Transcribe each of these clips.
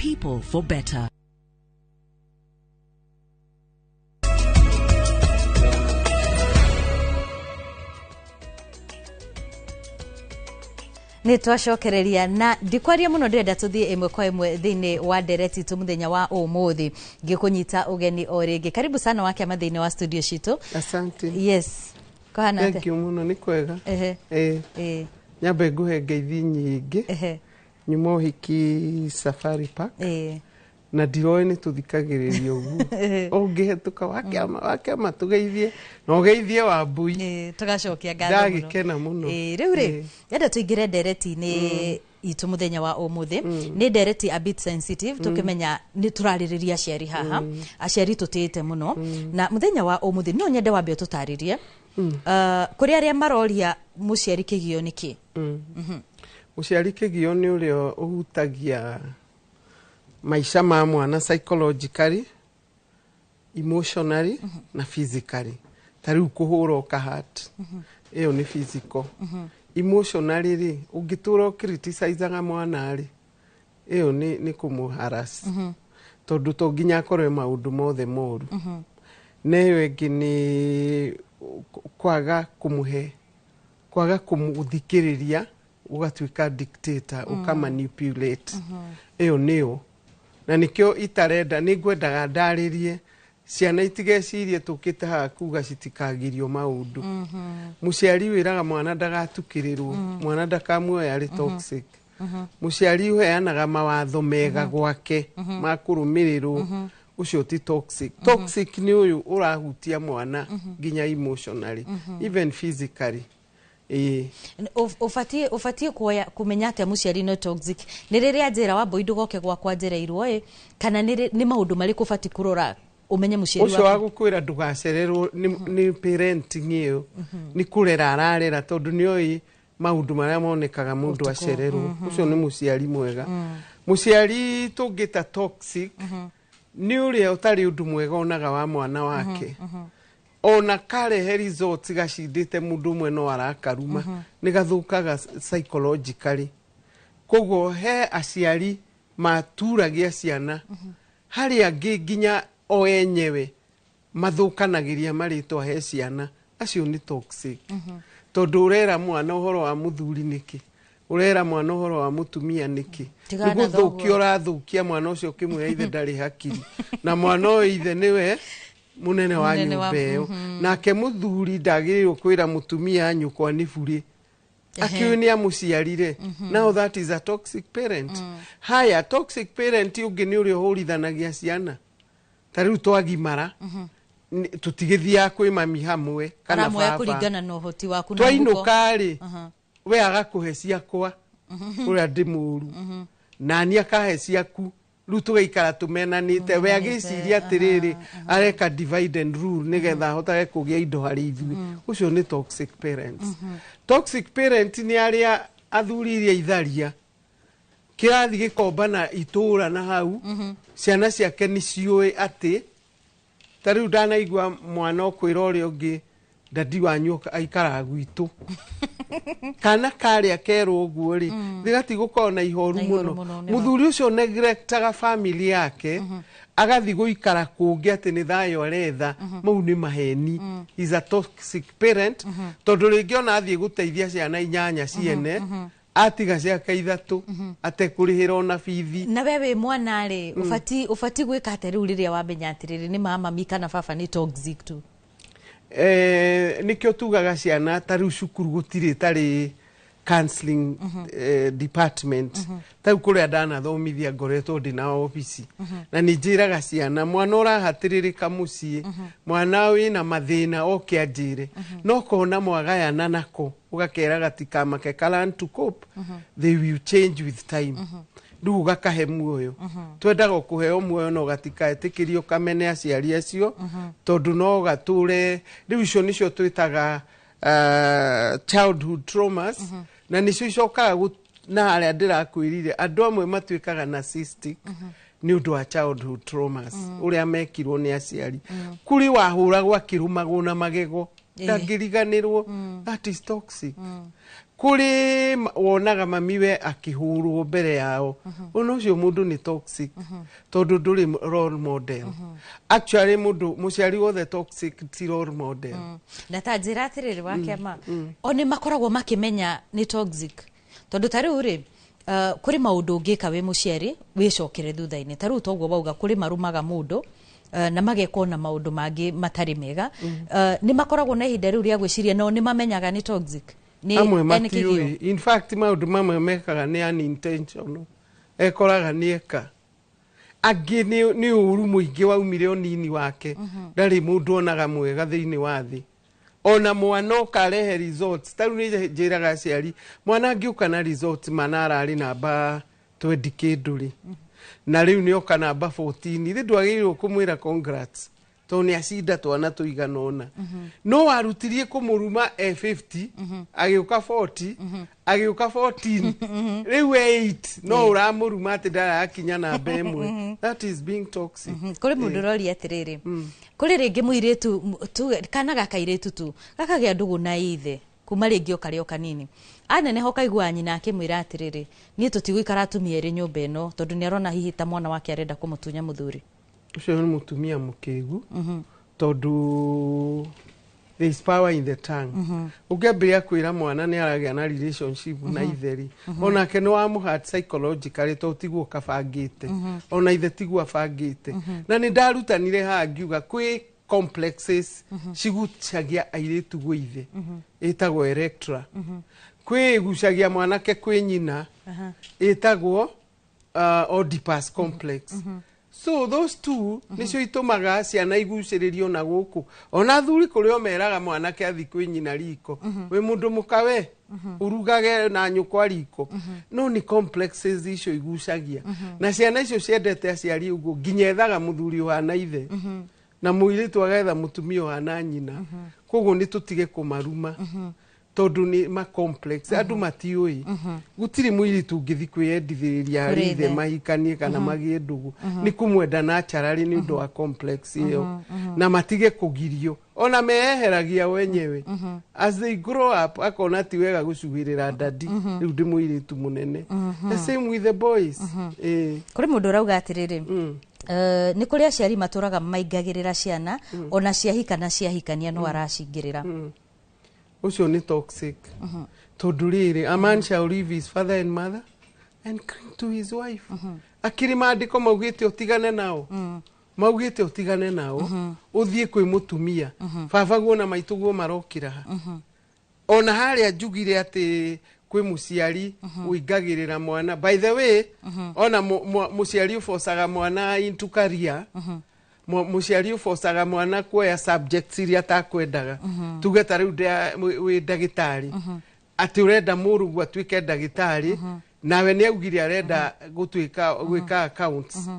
People for better. Nä twacokereria na ndikwaria må no, ndärenda tå thiä ĩmwe kwa ĩmwe thĩinĩ wa ndereti itũ mũthenya wa ũmũthĩ. Ngĩkũnyita ũgeni o rĩngĩ, karibu sana wakĩama thĩinĩ wa studio citũ. Asante. Yes, kũhana atĩa? Thank you mũno, nĩ kwega. Nyambe ngũhe ngeithi nyingĩ. Nyuma ũhiki Safari Park. Na ndiroĩ nĩ tũthikagĩrĩria ũguo ũngĩhetũka wakĩama wakĩama tũgeithie na ũgeithie Wambui. Tũgacokia ngatho mũno. Ndagĩkena mũno. Rĩu rĩ, enda tũingĩre ndereti-inĩ itũ mũthenya wa ũmũthĩ. Nĩ ndereti a bit sensitive, tũkĩmenya nĩ tũrarĩrĩria aciari haha, aciari tũtĩĩte mũno. Na mũthenya wa ũmũthĩ no nyende wambe ũtũtarĩrie kũrĩ arĩa maroria, mũciari kĩgio nĩ kĩ? Mũciari kĩgio nĩ ũrĩa ũhutagia maica ma mwana psychologically, emotionally na physically. Ta rĩu kũhũra ũkahat, ĩyo nĩ physical. Emotionally rĩ, ũngĩtũra ũcriticizaga mwana rĩ, ĩyo nĩ kũmũharas, tondũ to nginya akorwe maũndũ mothe moru. Na ĩyo ĩngĩ nĩ kwaga kũmũhe, kwaga kũmũthikĩrĩria, ũgatuĩka dictator, ũkamanipulate. Ĩyo nĩyo, na nĩkĩo itarenda, nĩ ngwendaga ndarĩrie ciana itigecirie tũkĩte haha kuga citikagirio maũndũ. Mũciari wĩraga mwana ndagatukĩrĩrwo, mwana ndakamuoya arĩ toxic. Mũciari ũheanaga mawatho mega gwake ma kũrũmĩrĩrwo, ũcio ti toxic. Toxic nĩ ũyũ ũrahutia mwana nginya emotionally, even physically, ĩĩ. Ũbatiĩ kuoya kũmenya atĩa mũciari no toxic? Nĩ rĩrĩa njĩra Wambui ndũgoke gwakwa njereirwo ĩ, kana nĩ maũndũ marĩkũ ũbatiĩ kũrora ũmenye mũciari ũcio wa waku? Gũkwĩra ndũgacererwo nĩ parenting, ĩyo nĩ kũrera ararera, tondũ nĩ oĩ maũndũ marĩa monekaga mũndũ Ũtukũ. acererwo. Ũcio nĩ mũciari mwega. Mũciari tũngĩta toxic nĩ ũrĩa ũtarĩ ũndũ mwega onaga wa mwana wake, ona karehe results gacindĩte mũndũ ũmwe no arakaruma, nĩ gathũkaga psychologically. Koguo he aciari maturagia ciana, harĩ angĩ nginya o enyewe mathũkanagĩria marĩtwa he ciana. Acio nĩ toxic, tondũ ũrera mwana ũhoro wa mũthuri nĩkĩ? Ũrera mwana ũhoro wa mũtumia nĩkĩ? Tigana nĩ gũthũkia thoguo. Ũrathũkia mwana ũcio ũkĩmwĩra ithe ndarĩ hakiri, na mwana ũyũ ithe nĩwe mũnene wa Mũnene wa- nyũmba ĩyo. Nake mũthuri ndagĩrĩirwo kwĩra mũtumia nyũkwa nĩ burĩ, akiũĩ nĩ amũciarire. Now that is a toxic parent. Haya, toxic parent ũngĩ nĩ ũrĩa ũhũrithanagia ciana. Ta rĩu twagimara, tũtigĩthiaga kwĩ mami hamwe kana Aramoya baba. kũringana na ũhoti waku na mũhuko. Twainũka rĩ, we agakũhe ciakwa ũrĩa ndĩ mũru, nani akahe ciaku, rĩu tũgaikara tũmenanĩte. We agĩciria atĩrĩrĩ, areka divide and rule nĩgetha ahotage kũgĩa indo harĩ ithuĩ. Ũcio nĩ toxic parents. Toxic parent nĩ arĩa athuri iria itharia kĩrathi gĩkombana itũũra na hau ciana ciake nĩ ciũĩ atĩ ta rĩu ndanaigua mwana ũkwĩra ũrĩa ũngĩ, "Dadi wanyu aikaraga gwitũ." Kana karĩa kerwo ũguo rĩ, gati gũkorwo na ihoru Na ihoru mũno. Mũno, nĩ ma. Mũthuri ũcio neglectaga family yake, agathi gũikara kũngĩ atĩ nĩ thayũ aretha, mau nĩ maheni. Is a toxic parent, tondũ rĩngĩ ona athiĩ gũteithia ciana inyanya ciene, atiga ciake ithatũ atekũrĩhĩra ona bithi. Na we wĩ mwana rĩ, ũbati gwĩka atĩa rĩu rĩrĩa wamenya atĩrĩrĩ nĩ mama mami kana baba nĩ toxic tu? Nĩkĩo tugaga ciana ta rĩu cukuru gũtirĩ tarĩ counseling department. Ta rĩu kũrĩa ndanathomithia, ngoretwo ndĩ na obici na nĩ njĩraga ciana, mwana ũrahatĩrĩrĩka mũciĩ, mwana wĩna mathĩna, oke anjĩre. No kona mwagayana nako ũgakera gatikamake, ka learn to cope, they will change with time. Rĩu ũgakahe muoyo, twendaga kũheo muoyo, no gatikaetĩkĩrio kamene aciari acio, tondũ no gatũre. Rĩu icio nĩcio twĩtaga childhood traumas, na nĩcio icokaga na harĩa ndĩrakwĩrire andũ amwe matuĩkaga narcissistic nĩ ũndũ wa childhood traumas, ũrĩa mekirwo nĩ aciari. Kũrĩ wahũragwo akĩrũmagwo na magego, ndangĩriganĩrwo. That is toxic. Kũrĩ wonaga mamiwe akĩhũrwo mbere yao, ona ũcio mũndũ nĩ toxic, tondũ ndũrĩ role model. Actually, mũndũ mũciari wothe toxic ti role model. Na ta njĩra atĩrĩrĩ, wa kĩama, o nĩ makoragwo makĩmenya nĩ toxic, tondũ ta rĩu rĩ, kũrĩ maũndũ ũngĩka wĩ mũciari wĩcokere thutha-inĩ. Ta rĩu toguo wauga, kũrĩ marumaga mũndũ na mageka ona maũndũ mangĩ matarĩ mega. Nĩ makoragwo na ihinda rĩu rĩa gwĩciria, nao nĩ mamenyaga nĩ toxic? Nĩ Amwe ene kĩgio? Matiũĩ. In fact, maũndũ mamwe mekaga nĩ unintentional, ekoraga nĩ eka. Angĩ nĩ ũru mũingĩ waumire ũnini wake, ndarĩ mũndũ onaga mwega thĩinĩ wa thĩ. Ona mwana ũkarehe results, ta rĩu nĩ njĩraga aciari, mwana angĩũka na results mana ararĩ namba 20 kĩndũ rĩ, na rĩu nĩ oka namba 14 ithe, ndwagĩrĩirwo kũmwĩra congrats, tondũ nĩ acinda twana tũigana ũna. No warutirie kũmũruma e 50, agĩũka 40, agĩũka 14, rĩu e 8, no ũramũruma atĩ ndarakinya namba 1. That is being toxic. Kũrĩ mũndũ ũroria atĩrĩrĩ, kũrĩ rĩngĩ mũirĩtu tuge kana gakairĩtu tu gakagĩa ndũgũ na ithe kuma rĩngĩ o karĩ o kanini, aneneha ũkaigua nyina akĩmwĩra atĩrĩrĩ, niĩ tũtigũikara atumia erĩ nyũmba ĩno, tondũ nĩ arona hihi ta mwana wake arenda kũmũtunya mũthuri. Ũcio nĩ mũtumia mũkĩgu, tondũ there is power in the tongue. Ũngĩambĩrĩria kwĩra mwana nĩ aragĩa na relationship na itheri, onake nĩ wamũhat psychologically, tondũ tiguo kabangĩte, ona ithe tiguo abangĩte. Na nĩ ndarutanire haha ngiuga kwĩ complexes cigucagia airĩtu gwĩ ithe, ĩtagwo Electra. Kwĩ ĩgucagia mwanake kwĩ nyina, ĩtagwo Oedipus complex. So those two nĩcio itũmaga ciana igucĩrĩrio na gũkũ. Ona athuri kũrĩ o meraga mwanake athi kwĩ nyina riko, wĩ mũndũ mũkawe urugage na nyũkwa riko. No nĩ complexes icio igucagia, na ciana icio ciendete aciari ũguo, nginya ethaga mũthuri ũhana ithe, na mũirĩtu agetha mũtumia ũhana nyina. Koguo nĩ tũtige kũmaruma, tondũ nĩ ma complex, andũ matiũĩ. Gũtirĩ mũirĩtu ũngĩthi kwĩyendithĩrĩria harĩ Kũrĩ ithe ithe. Mahikanie kana magĩe ndũgũ, nĩ kũmwenda naturally nĩ ũndũ wa complex ĩyo, na matige kũgirio. Ona meyeheragia wenyewe as they grow up, akona ti wega gũcuhĩrĩra daddy, rĩu ndĩ mũirĩtu mũnene. The same with the boys. Eh. Kũrĩ mũndũ ũrauga atĩrĩrĩ, nĩ kũrĩ aciari matũraga maingagĩrĩra ciana, ona ciahika na ciahikania no aracingĩrĩra. Ũcio nĩ toxic, tondũ rĩrĩ, a man shall leave his father and mother and cling to his wife. Akĩrĩ maandĩko maugĩte ũtigane nao, maugĩte ũtigane nao ũthiĩ kwĩ mũtumia. Baba guo na maitũ guo marokĩra ha? Ona harĩa njugire atĩ kwĩ mũciari ũingagĩrĩra mwana. By the way, ona mũciari ũbocaga mwana into career, mũciari ũbocaga mwana kuoya subjects iria atakwendaga, tuge ta rĩu wĩ ndagĩtarĩ, atĩ ũrenda mũrũguo atuĩke ndagĩtarĩ, nawe nĩ augire arenda gũtuĩka gwĩka accounts,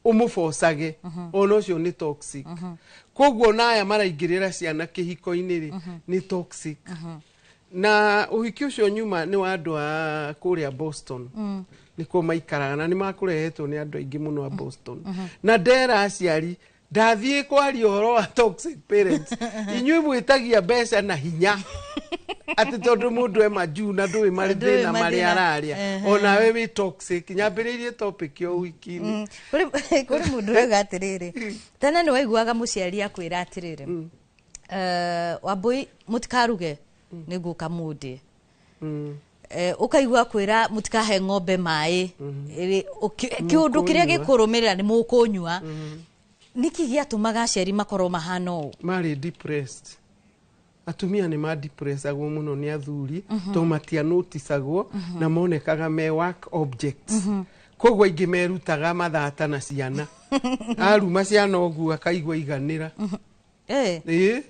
ũmũbocage, ona ũcio nĩ toxic. Koguo ona aya maraingĩrĩra ciana kĩhiko-inĩ rĩ, nĩ toxic. Na ũhiki ũcio nyuma nĩ wa andũ a kũrĩa Boston, nĩkuo maikaraga, na nĩ makũrehetwo nĩ andũ aingĩ mũno a Boston. Na ndera aciari, ndathiĩ kwaria ũhoro wa toxic parents, inyuĩ mwĩtagia mbeca na hinya, atĩ tondũ mũndũ e majuu na ndũĩ marĩ Ndũĩ thĩna marĩa mathĩna. ararĩa, onawe wĩ toxic. Nyambĩrĩirie topic ya ũhiki-inĩ. Kũrĩ mũndũ ũrauga atĩrĩrĩ, tene nĩ waiguaga mũciari akwĩra atĩrĩrĩ, "Wambũi, mũtikaruge, nĩ ngũka mũndĩ." Ũkaigua kwĩra mũtikahe ng'ombe maĩ. Kĩũndũ kĩrĩa Mũkũnyua. gĩkũrũmĩrĩra nĩ mũkũnyua. Nĩkĩ gĩatũmaga aciari makorwo mahana ũũ? Marĩ depressed. Atumia nĩ madepressagwo mũno nĩ athuri, tondũ matianoticagwo na monekaga me work objects. Koguo aingĩ merutaga mathata na ciana, aruma ciana ũguo akaigua iganĩra. Ĩĩ,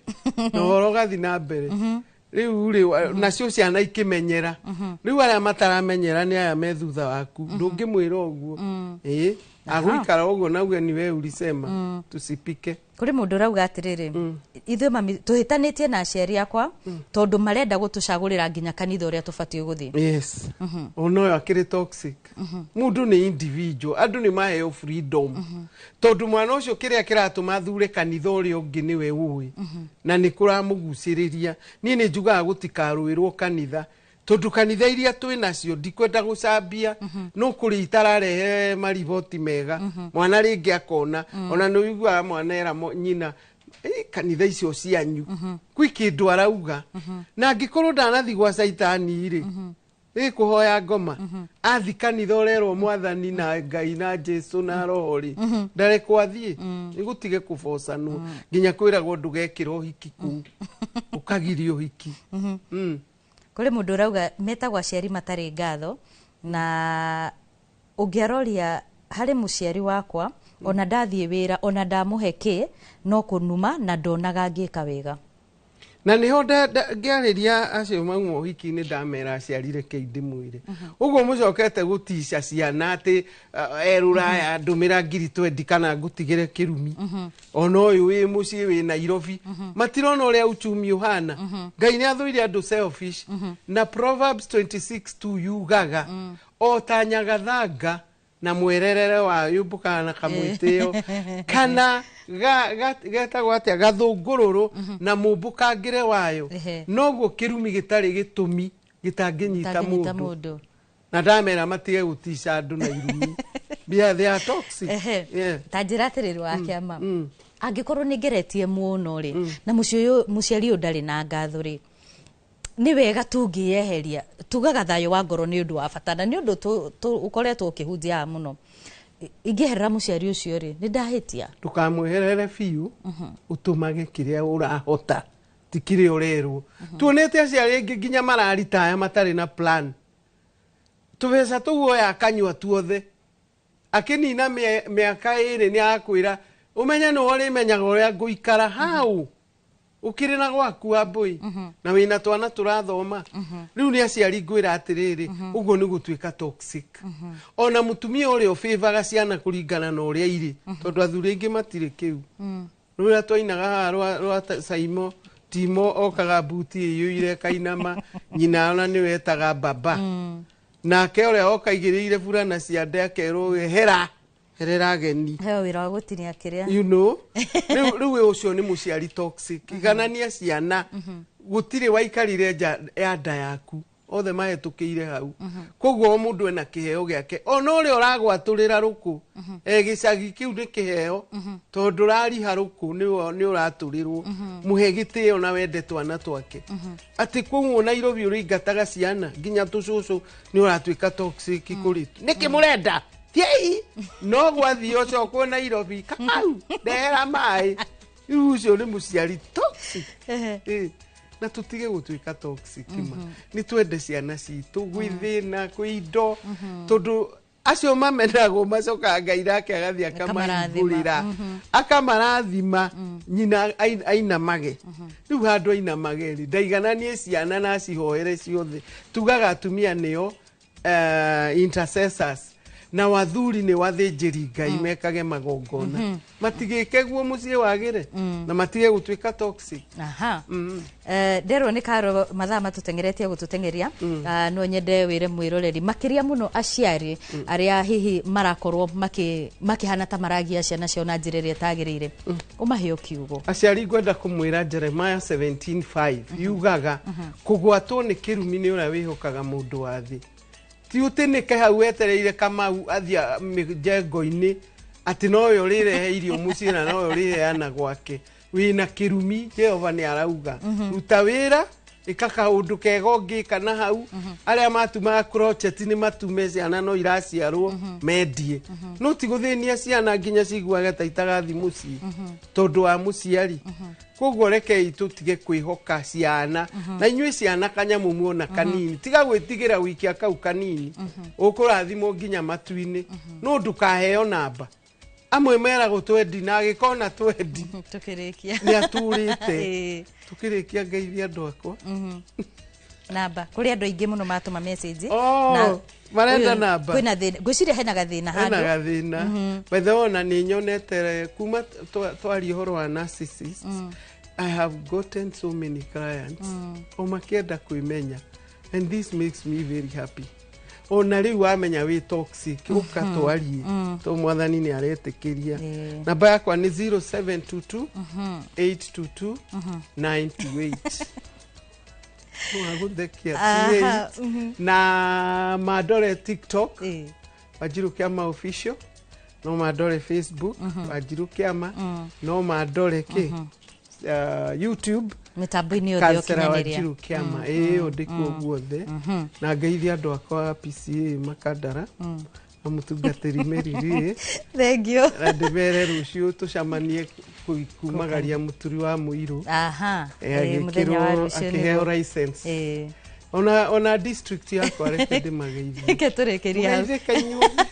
na ũhoro ũgathi na mbere. Rĩu rĩ, nacio ciana ikĩmenyera. Rĩu arĩa mataramenyera nĩ aya me thutha waku, ndũngĩmwĩra ũguo. Ĩĩ, agũikara ũguo nauge ni we ulisema tusipike. Kũrĩ mũndũ ũrauga atĩrĩrĩ, ithuĩ mami tũhĩtanĩtie na aciari akwa tondũ marenda gũtũcagũrĩra nginya kanitha ũrĩa tũbatiĩ gũthiĩ. Yes, ona ũyũ akĩrĩ toxic. Mũndũ nĩ individual, andũ nĩ maheo freedom, tondũ mwana ũcio kĩrĩa kĩratũma athure kanitha ũrĩa ũngĩ nĩwe ũĩ na nĩ kũramũgucĩrĩria. Niĩ nĩ njugaga gũtikarũĩrwo kanitha. Tondu kanitha iria twĩ nacio, ndikwenda gũcambia, no kũrĩ itararehe mariboti mega. Mwana rĩngĩ akona, ona nĩ ũiguaga mwana era nyina, "Ĩ, kanitha icio cianyu kwĩ kĩndũ arauga." Na angĩkorwo ndanathi gwa caitani rĩ, ĩ kũhoya ngoma, athi kanitha ũrerwo Mwathani na Ngai na Jesu na roho rĩ, ndarekwo athiĩ. Nĩ gũtige kũbocanwo, nginya kwĩragwo ndũgekĩra ũhiki kũu, ũkagiria ũhiki. Kũrĩ mũndũ ũrauga metagwo aciari matarĩ ngatho, na ũngĩaroria harĩ mũciari wakwa, ona ndathiĩ wĩra, ona ndamũhe kĩ, no kũnuma na ndonaga ngĩka wega. Na niho ngĩarĩria acio mauma ũhiki-inĩ, ndamera aciari, rekei ndĩmwĩre ũguo mũcokete gũtica ciana atĩ erũraya, ndũmĩra 20,000 kana ngũtigĩre kĩrumi. Ona ũyũ wĩ mũciĩ wĩ Nairobi, matirona ũrĩa uchumi ũhana. Ngai nĩ athũire andũ selfish, na Proverbs 26:2 yugaga o ta nyagathanga na mwererere wayo yũmbũkaga na kamwĩtĩo, kana getagwo atĩa, gathũngũrũrũ na mũmbũkangĩre wayo, noguo kĩrumi gĩtarĩ gĩtũmi gĩtangĩnyita Gĩtangĩnyita mũndũ. Mũndũ. Na ndamera matige gũtica andũ na irumi. Yeah, they are toxic. Yeah. Ta njĩra atĩrĩrĩ, wa kĩama, angĩkorwo nĩ ngeretie mũno rĩ, na mũciĩ ũyũ mũciari ũyũ ndarĩ na ngatho rĩ, nĩ wega tũngĩyeheria? Tugaga thayũ wa ngoro nĩ ũndũ wa bata, na nĩ ũndũ ũkoretwo ũkĩhunjia haha mũno. Ingĩeherera mũciari ũcio rĩ, nĩ ndahĩtia? Ndũkamweherere biũ, ũtũmage kĩrĩa ũrahota, ti kĩrĩa ũrerwo. Tuonete aciari aingĩ nginya mararitaya matarĩ na plan. Tũbeca tũu oya akanyua tuothe, akĩnina mĩaka 2 nĩ akwĩra, ũmenye nĩ ũrĩmenyaga ũrĩa ngũikara hau ũkĩrĩ na gwaku wambũi, na wĩna twana tũrathoma. Rĩu nĩ aciari ngwĩra atĩrĩrĩ, ũguo nĩ gũtuĩka toxic. Ona mũtumia ũrĩa ũbĩvaga ciana kũringana na ũrĩa irĩ, tondũ athuri aingĩ matirĩ kĩu. Rũrĩa twainaga haha rwa Saimo Timo, okaga mbuti ĩiyũire kainama, nyina ona nĩ wetaga baba, nake ũrĩa oka igĩrĩire burana ciande akerwo, "Hera, herera ageni." Heo wĩra wa gũtinia kĩrĩa. Rĩu ũcio nĩ mũciari toxic. Iganania ciana, gũtirĩ waikarire nja ya nda yaku, othe mahĩtũkĩire hau. Koguo o mũndũ ena kĩheo gĩake, ona ũrĩa ũragwatũrĩra rũkũ e gĩcagi, kĩu nĩ kĩheo, tondũ ũrariha rũkũ nĩ ũratũrĩrwo. Mũhe gĩtĩo na wende twana twake. Atĩ kũu Nairobi ũrĩingataga ciana nginya tũcũcũ, nĩ ũratuĩka toxic kũrĩ. Nĩkĩ mũrenda thiĩi no gwathiĩ ũcokwo Nairobi, "Kamau, ndehera maĩ"? Rĩu ũcio nĩ mũciari toxic. Ĩ, na tũtige gũtuĩka toxic ma. Nĩ twende ciana citũ gwĩ thĩna kwĩ indo, tondũ acio mamenagwo macokaga Ngai nake agathiĩ akamahingũrĩra, akamarathima, nyina ainamage. Rĩu handũ ainamage rĩ, ndaigananie ciana na acihoere ciothe. Tugaga atumia nĩo intercessors, na wathuri nĩ wathĩnjĩri Ngai, mekage magongona, matigĩke guo mũciĩ wagĩre, na matige gũtuĩka toxic. Aha. Nderwo nĩ karo mathaa matũteng'eretie gũtũteng'eria. No nyende wĩre mwĩroreri, makĩria mũno aciari arĩa hihi marakorwo makĩhana ta maragia ciana ciao na njĩra ĩrĩa ĩtagĩrĩire, ũmahe o kiugo. Aciari, ngwenda kũmwĩra Jeremiah 17:5 yugaga, "Kũgwatwo nĩ kĩrumi nĩ ũrĩa wĩhokaga mũndũ wa thĩ." Ti ũtĩnĩke hau wetereire Kamau athiĩ mĩjengo-inĩ atĩ nowe ũrĩrehe irio mũciĩ na nowe ũrĩheana gwake. Wĩna kĩrumi. Jehova nĩ arauga, ruta wĩra, ĩka kaũndũ kega ũngĩka na hau. Arĩa matumaga crochet nĩ matume, ciana no iraciarwo mendie, no ti gũthĩnia ciana nginya ciguage ta itagathi mũciĩ tondũ wa mũciari. Koguo rekei tũtige kwĩhoka ciana. Na inyuĩ ciana, kanyamũ muona kanini, tiga gwĩtigĩra gũikia kau kanini, ũkũrathimwo nginya matu-inĩ. No ndũkaheo namba. Amwe meragwo twendi, na agĩkona twendi Tukĩrĩkia. Nĩ atũrĩte. Tukĩrĩkia, ngeithia andũ akwa. Namba kũrĩ andũ aingĩ mũno matũma message. Oh, Na marenda ũyũ- namba. Kwĩna thĩna, ngwĩciria hena gathĩna Hena handũ. Gathĩna. By the way, ona nĩ nyonete kuma twaria ũhoro wa narcissists, I have gotten so many clients o makĩenda kwĩmenya, and this makes me very happy. Ona rĩu wamenya wĩ toxic, ũka twarie, to Mwathani nĩ aretĩkĩria. Namba yakwa nĩ 0722 822 928. Wagũthekia. Aha, T8 na mandore TikTok, Wanjiru Kĩama Official, no mandore Facebook Wanjiru Kĩama, no mandore kĩ YouTube Mĩtambo-inĩ yothe ya Kansela ũkinyanĩria. Wanjiru Kĩama, ĩĩ, ndĩkuo guothe. Na ngeithia andũ akwa a PCA Makandara na mũtungatĩri Mary. Thank you. Na ndĩmere rũciũ tũcemanie kumagaria mũturi wa mũirũ. Aha. Mũthenya wa Agĩkĩrwo rũciũ akĩheo nĩguo. license. Ona district yakwa, reke ndĩmageithie. Reke tũrĩkĩrie hau. Mũgeithĩke inyuothe.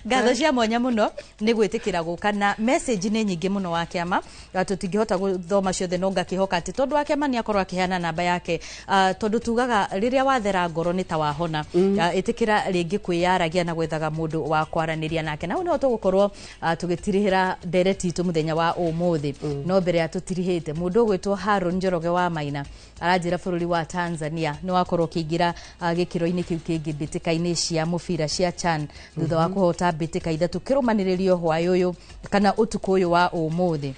Ngatho cia mwanya mũno nĩ gwĩtĩkĩra gũka, na message nĩ nyingĩ mũno wa kĩama. Tũtingĩhota gũthoma ciothe, no ngakĩhoka atĩ tondũ wa kĩama nĩ akorwo akĩheana namba yake, tondũ tugaga rĩrĩa wathera ngoro nĩ ta wahona. Ĩtĩkĩra rĩngĩ kwĩyaragia na gwethaga mũndũ wa kwaranĩria nake, na hau nĩho tũgũkorwo tũgĩtirihĩra ndereti itũ mũthenya wa ũmũthĩ. No mbere ya tũtirihĩte, mũndũ ũgwĩtwo Haron Njoroge wa Maina aranjĩra bũrũri wa Tanzania nĩ wakorwo ũkĩingĩra gĩkĩro-inĩ kĩu kĩngĩ mbĩtĩka-inĩ cia mũbira cia CHAN thutha wa kũhota mbĩtĩka ithatũ kĩrũmanĩrĩrio hwaĩ ũyũ kana ũtukũ ũyũ wa ũmũthĩ,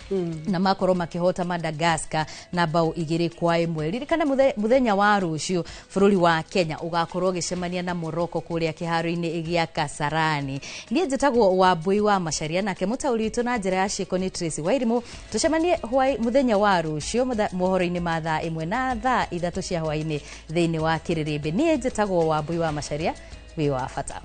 na makorwo makĩhota Madagascar na bao 2-1. Ririkana mũthenya wa rũciũ bũrũri wa Kenya ũgakorwo ũgĩcemania na Morocco kũrĩa kĩharo-inĩ gĩa Kasarani. Niĩ njĩtagwo Wambui wa Macaria, nake mũtaũri witũ na njĩra ya ciĩko nĩ Tracy Wairimũ. Tũcemanie hwaĩ mũthenya wa rũciũ mohoro-inĩ ma thaa 1 na thaa 3 cia hwaĩ-inĩ thĩinĩ wa Kĩrĩrĩmbĩ. Niĩ njĩtagwo Wambui wa Macaria, wĩ wa bata.